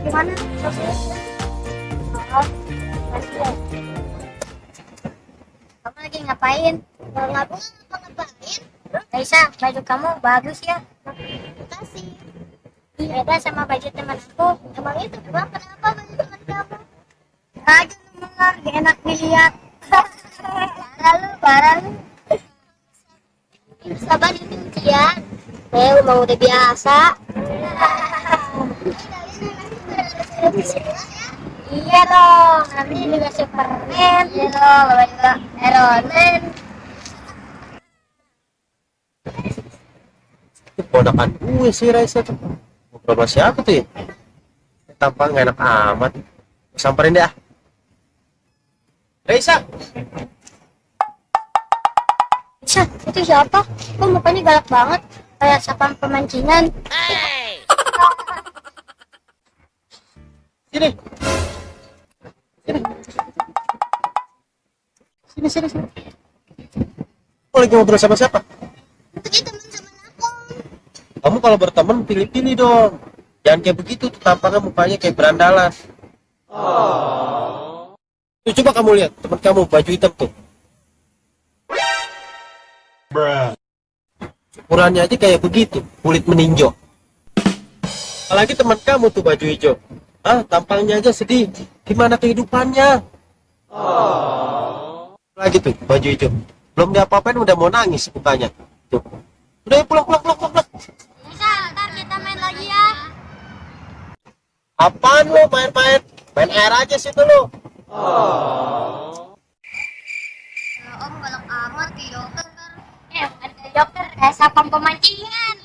gimana? Oh, kamu lagi ngapain? Ngapain? Raisa, baju kamu bagus ya. Makasih. Beda sama baju teman aku. Emang itu kenapa baju teman kamu? Aja mengar, gak enak dilihat. Parah lu. Sabar ini ujian. Emang udah biasa. Iya dong, nanti juga Superman. Iya dong, bapak juga Iron Man. Itu ponakan gue sih Raisa tuh. Ngobrol sama siapa tuh ya? Tampang gak enak amat. Samperin deh ah. Raisa! Raisa, itu siapa? Kok mukanya galak banget? Kayak sapam pemancingan. Sini. Sini. Kau lagi ngobrol sama siapa? Tadi teman-teman aku. Kamu kalau berteman pilih-pilih dong. Jangan kayak begitu tuh tampangnya mukanya kayak berandalan. Tuh coba kamu lihat teman kamu baju hitam tuh. Ukurannya aja kayak begitu, kulit meninjau. Apalagi teman kamu tuh baju hijau. Tampangnya aja sedih. Gimana kehidupannya? Lagi tuh baju hijau. Belum diapa-apain udah mau nangis mukanya. Tuh. Udah ya, pulang. Raisa, ntar kita main lagi ya. Apaan lo main-main? Main air aja situ lo. Om galak amat di dokter. Ada dokter kayak sapam pemancingan.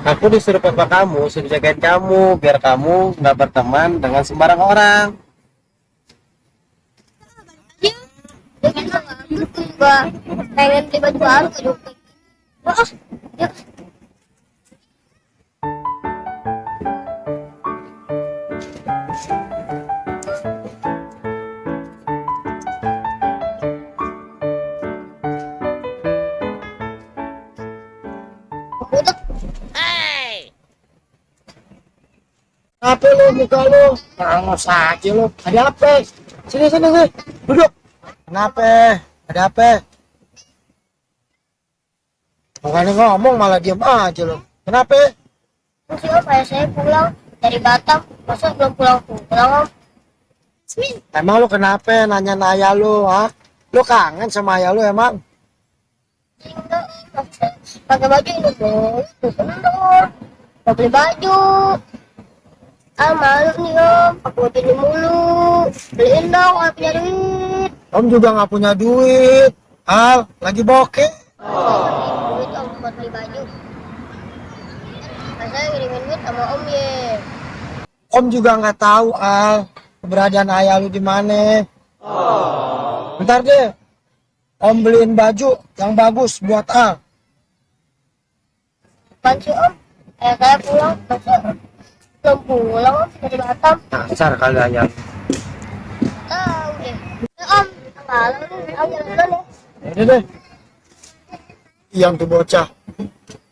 Aku disuruh papa kamu, suruh jagain kamu, biar kamu nggak berteman dengan sembarang orang. Dengan enggak pengen beli baju baru ke dokter. Yuk. Udah. Apa lo muka lo? Ngangos aja lo. Ada apa? Sini. Duduk. Kenapa? Ada apa? Bukannya ngomong malah diam aja lo. Kenapa? Si Om, ayah saya pulang dari Batam. Masa belum pulang, Om? Emang lo kenapa nanya ayah lo, ha? Lo kangen sama ayah lo emang? Enggak, pakai baju ini dong. Bener. Mau beli baju. Malu nih Om, aku beli mulu. Beliin dong, aku punya duit. Om juga nggak punya duit. Al, lagi bokeh. Duit Om buat beli baju. Masa ngirimin duit sama Om ye. Om juga nggak tahu Al keberadaan ayah lu di mana. Bentar deh, Om beliin baju yang bagus buat Al. Apaan sih Om? Ayah saya pulang, masa belum pulang Om dari Batam. Dasar kali ayah. Tahu deh. Om, malu nih, aku jalan dulu nih. Ini deh. Yang tuh bocah.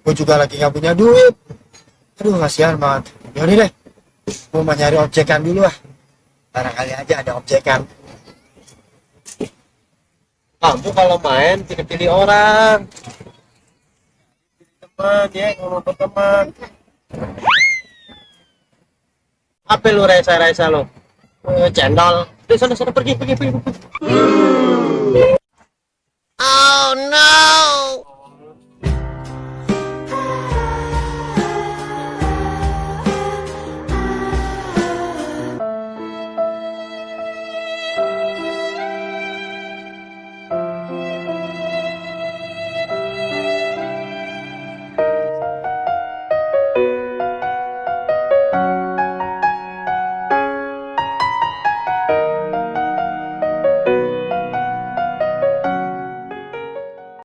Gue juga lagi nggak punya duit. Aduh kasihan banget. Yaudah deh. Gue mau nyari objekan dulu ah. Barangkali aja ada objekan. Kamu kalau main pilih-pilih orang. Teman ya, ngomong berteman. Apa lu Raisa lo? Cendol. Sana pergi. Oh no.